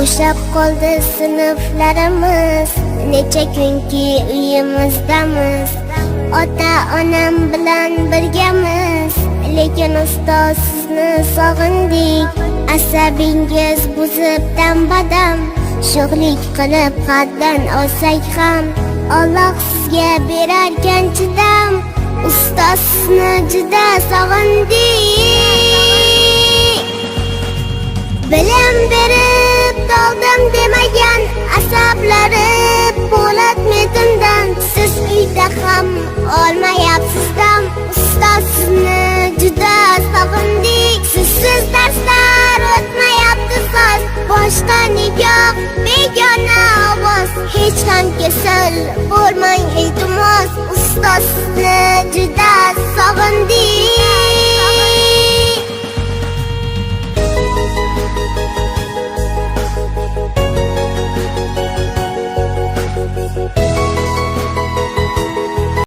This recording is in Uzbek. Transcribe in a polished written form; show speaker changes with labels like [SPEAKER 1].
[SPEAKER 1] Bo'shab qoldi sinflarimiz, necha kunki uyimizdamiz. Ota onam bilan birgamiz, lekin ustoz, sizni sog'indik. Asabingiz buzib dam-badam, sho'xlik qilib haddan olsak ham, Alloh sizga berarkan chidam. Ustoz, sizni juda sog'indik. Bilim berib toldim demagan, asablari po'lat metindan. Siz uyda ham olmayapsiz dam. Ustoz, sizni juda sog'indik. Sizsiz darslar o'tmayapti soz. Boshqa nigoh, begona ovoz. Hech ham kasal bo'lmang, iltimos. Ustoz, sizni juda sog'indik.